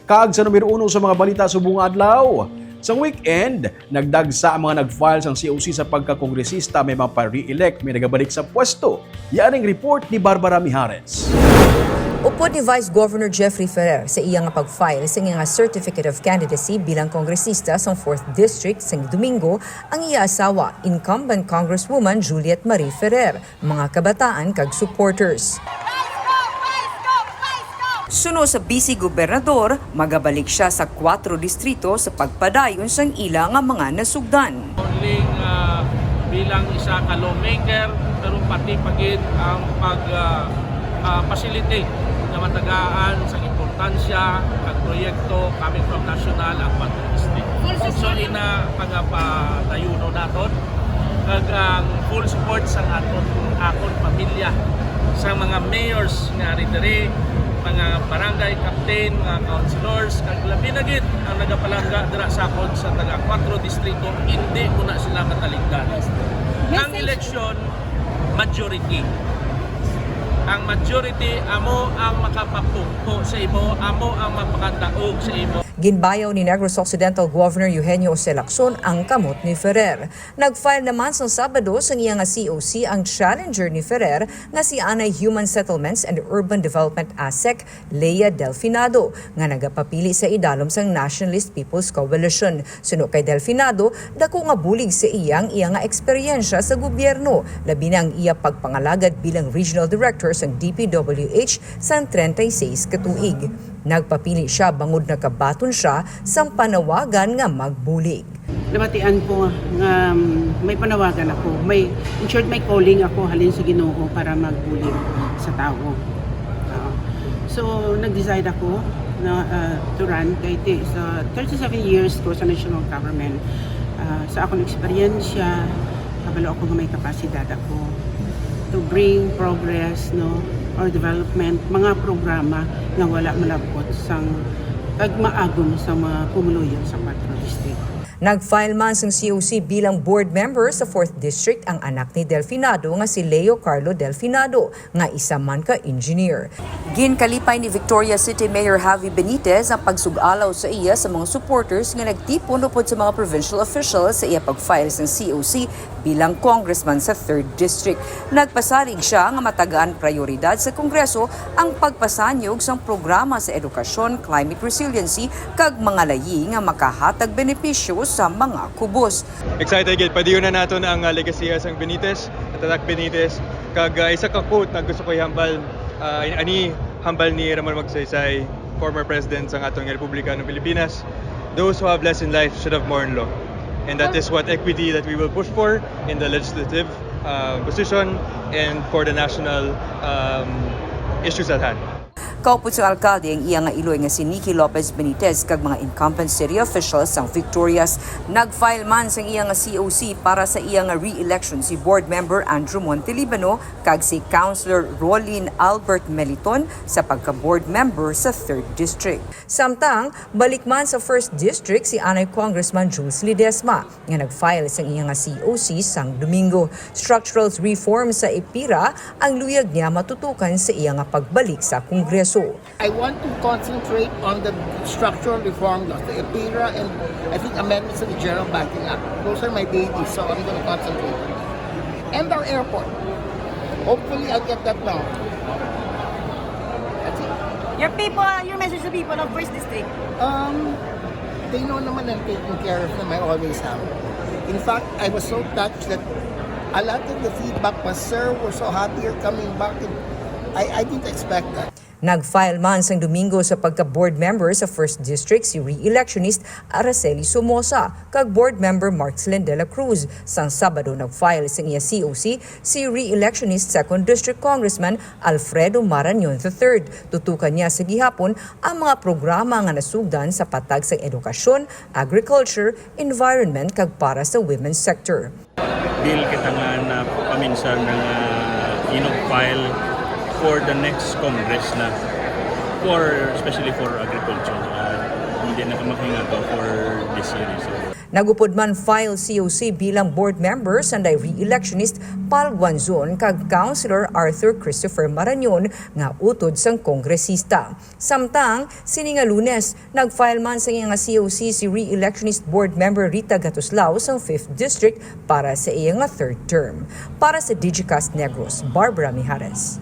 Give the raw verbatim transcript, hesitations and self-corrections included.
Kag sa numero uno sa mga balita subong nga adlaw, sa weekend, nagdagsa ang mga nag-file sang C O C sa pagkakongresista, may mga pa-re-elect, may nagabalik sa pwesto. Yaring report ni Barbara Mijares. Upod ni Vice Governor Jeffrey Ferrer sa iya nga pag-file sa iya nga Certificate of Candidacy bilang kongresista sang fourth District sang Domingo ang iya asawa, incumbent Congresswoman Juliet Marie Ferrer, mga kabataan kag supporters. Suno sa Vice Gobernador, magabalik siya sa kwatro distrito sa pagpadayon sang ila nga mga nasugdan. Only uh, bilang isa ka lawmaker, pero pati pa gid ang pag uh, uh, facilitate na matagaan sa importansya kag proyekto coming from national ang pag-, so ina pagapadayonon naton kag ang full support sa aton akon pamilya, sa mga mayors nga ari diri, mga barangay captain, mga councilors, kag labi na gid ang nagapalangga dira sa akon sa taga kwatro distrito, hindi ko na sila mataligdan. Ang eleksyon, majority. Ang majority amo ang makapapungko sa imo, amo ang mapakadaog sa imo. Ginbayaw ni Negros Occidental Governor Eugenio Jose Lacson ang kamot ni Ferrer. Nag-file naman sang Sabado sang iya nga C O C ang challenger ni Ferrer nga si anay Human Settlements and Urban Development ASEC, Lea Delfinado, nga nagapapili sa idalom sang Nationalist People's Coalition. Suno kay Delfinado, dako nga bulig sa iya ang iya nga eksperyensya sa gobyerno, labi na ang iya pagpangalagad bilang Regional Director sang D P W H sang treinta y seis ka tuig. Nagpapili sia bangod nakabaton sia sang panawagan nga magbulig. Nabatian ko nga um, may panawagan ako. May, in short, may calling ako halin sa Ginoo para magbulig sa tawo. Uh, so, nag-decide ako na uh, to run kay ti- sa thirty-seven years ko sa national government. Uh, sa akong eksperyensya, kabalo ako nga may kapasidad ako to bring progress, no, or development, mga programa nga wala malabot sang kag maagom sa mga pumuluyo sa Quatro District. Nag-file man sang C O C bilang board member sa fourth District ang anak ni Delfinado nga si Leo Carlo Delfinado, nga isa man ka engineer. Ginkalipay ni Victoria City Mayor Javi Benitez ang pagsug-alaw sa iya sa mga supporters nga nagtipon upod sa mga provincial officials sa iya pag-file sang C O C bilang congressman sa third District. Nagpasarig sia nga matagaan prayoridad sa Kongreso ang pagpasanyog sang programa sa edukasyon, climate resiliency, kag mga layi nga makahatag benepisyo sa mga kubos. Excited gid, padayonon naton ang uh, legasiya sang Benitez, Tatak Benitez, kag uh, isa ka quote na gusto ko ihambal, uh, ani hambal ni Ramon Magsaysay, former president sang aton nga Republika ng Pilipinas, "Those who have less in life should have more in law." And that is what equity that we will push for in the legislative uh, position and for the national um, issues at hand. Kaupod sang alkalde ang iya nga iloy nga si Nikki Lopez Benitez kag mga incumbent city officials sang Victorias. Nag-file man sang iya nga C O C para sa iya nga re-election si Board Member Andrew Montelibano kag si Councilor Rolin Albert Meliton sa pagka-board member sa third District. Samtang, balik man sa first District si anay Congressman Jules Ledesma. nga nag-file sang iya nga C O C sang Domingo. Structural reform sa EPIRA ang luyag niya matutukan sa iya nga pagbalik sa Kongreso. I want to concentrate on the structural reform laws, the EPIRA, and I think amendments to the General Banking Act. Those are my babies, so I'm going to concentrate on that. And our airport. Hopefully, I'll get that now. That's it. Your people, your message to people of First District. Um, They know naman I'm taking care of them. I always have. In fact, I was so touched that a lot of the feedback was, "Sir, we're so happy you're coming back." And I, I didn't expect that. Nag-file man sang Domingo sa pagka-board member sa First District si re-electionist Araceli Somoza kag board member Marcelin de la Cruz. Sang Sabado nag-file sang iya C O C si re-electionist Second District Congressman Alfredo Marañon the third. Tutukan niya sa gihapon ang mga programa nga nasugdan sa patag sa edukasyon, agriculture, environment kag para sa women's sector. Bill kita nga napaminsan na nga inug-file for the next Congress na for, especially for agriculture. Uh, hindi na ka makahingagaw for this year. So. Nagupod man file C O C bilang board member sanday re-electionist Pal Guanzon kag Councilor Arthur Christopher Marañon nga utod sang kongresista. Samtang, sini nga Lunes, nag-file man sa iya nga C O C si re-electionist board member Rita Gatuslao sang fifth District para sa iya nga third term. Para sa Digicast Negros, Barbara Mijares.